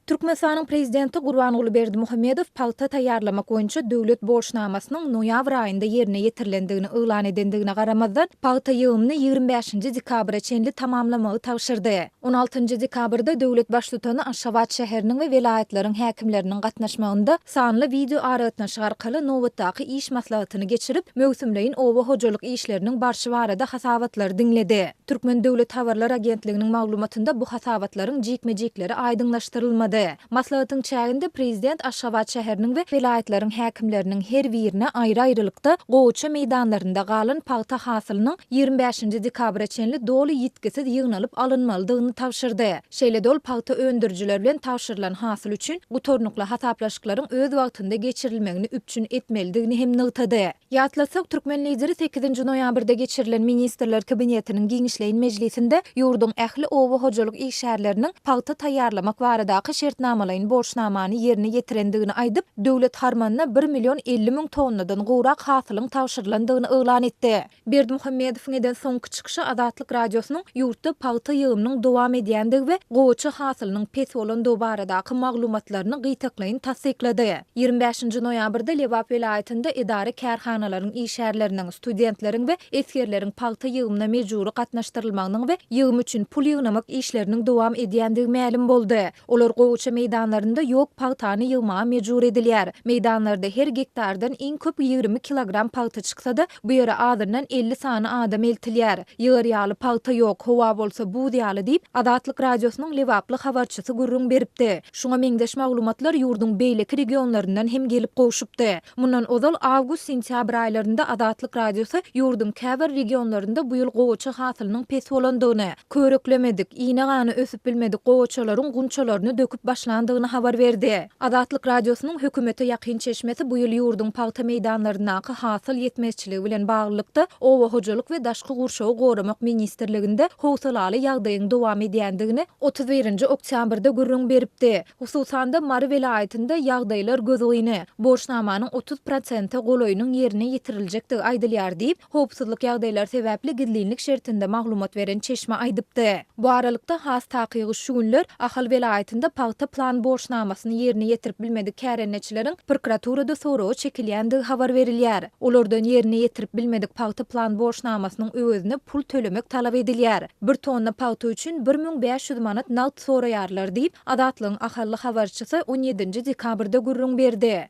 Türkmenistanyň Prezidenti Gurbanguly Berdimuhamedow pagta taýýarlamak boýunça döwlet borçnamasynyň noýabr aýynda ýerine ýetirilendigini yglan edendigine garamazdan, pagta ýygymyny 25-nji dekabra çenli tamamlamagy tabşyrdy. 16-njy dekabrda döwlet Baştutany Aşgabat şäheriniň we welaýatlaryň häkimleriniň gatnaşmagynda sanly wideoaragatnaşyk arkaly nobatdaky iş maslahatyny geçirip, möwsümleýin oba hojalyk işleriniň barşy barada hasabatlary diňledi. Türkmen döwlet habarlar agentliginiň maglumatynda bu hasabatlaryň jikme-jikleri aýdyňlaşdyrylmady. Maslahatyň çäginde prezident Aşgabat şäheriniň we welaýatlaryň häkimleriniň her birine aýry-aýrylykda gowaça meýdanlarynda galan pagta hasylynyň 25-nji dekabra çenli doly ýitgisiz ýygnalyp alynmalydygyny tabşyrdy. Şeýle-de ol pagta öndürijiler bilen tabşyrylan hasyl üçin gutarnykly hasaplaşyklaryň öz wagtynda geçirilmegini üpjün etmelidigini hem nygtady. Ýatlatsak, türkmen Lideri sekizinji noýabrda geçirilen Ministrler Kabinetiniň giňişleýin mejlisinde ýurduň ähli oba hojalyk işgärleriniň pagta taýýarlamak baradaky şertnamalaýyn borçnamany ýerine ýetirendigini aýdyp, döwlet harmanyna bir million 50 müň tonnadan gowrak hasylyň tabşyrylandygyny yglan etdi. Berdimuhamedowyň eden soňky çykyşy Azatlyk Radiosynyň ýurtda pagta ýygymynyň dowam edýändigi we gowaça hasylynyň pes bolandygy baradaky maglumatlaryny gytaklaýyn tassyklady. 25-nji noýabrda Lebap welaýatynda edara-kärhanalaryň işgärleriniň, studentleriň we esgerleriň pagta ýygymyna mejbury gatnaşdyrylmagynyň we ýygym üçin pul ýygnamak işleriniň dowam edýändigi mälim boldy. Olar gowaça meýdanlarynda ýok pagtany ýygmaga mejbur edilýär. Meýdanlarda her gektardan iň köp 20 kilogram pagta çyksa-da, bu ýere azyndan 50 sany adam eltilýär. Ýygar ýaly pagta ýok, howa bolsa buz ýaly diýip, Azatlyk Radiosynyň lebaply habarçysy gürrüň beripdi. Şuňa meňzeş maglumatlar ýurduň beýleki regionlaryndan hem gelip gowşupdy. Mundan ozal awgust-sentýabr aýlarynda Azatlyk Radiosy ýurduň käbir regionlarynda bu ýyl gowaça hasylynyň pes bolandygyny, Körüklemedik, iýne-gana ösüp bilmedik gowaçalaryň gunçalaryny döküp başlandygyny habar berdi. Azatlyk Radiosynyň hökümete ýakyn çeşmesi bu ýyl ýurduň pagta meýdanlaryndaky hasyl ýetmezçiligi bilen baglylykda Oba hojalyk we daşky gurşawy goramak ministrliginde howsalaly ýagdaýyň dowam edýändigini 31-nji oktýabrda gürrüň beripdi. Hususan-da, Mary welaýatynda ýagdaýlar gözgyny, borçnamanyň 30 prosente golaýynyň ýerine ýetiriljekdigi aýdylýar diýip, Howpsuzlyk ýagdaýlary sebäpli gizlinlik şertinde maglumat beren çeşme aýdypdy. Bu aralykda, has takygy şu günler Ahal welaýatynda pagta plan borçnamasyny ýerine ýetirip bilmedik kärendeçileriň prokuraturada soraga çekilýändigi habar berilýär. Olardan ýerine ýetirip bilmedik pagta plan borçnamasynyň öwezine pul tölemek talap edilýär. Bir tonna pagta üçin 1500 manat nagt soraýarlar diýip, Azatlygyň ahally habarçysy on ýedinji dekabrda gürrüň berdi.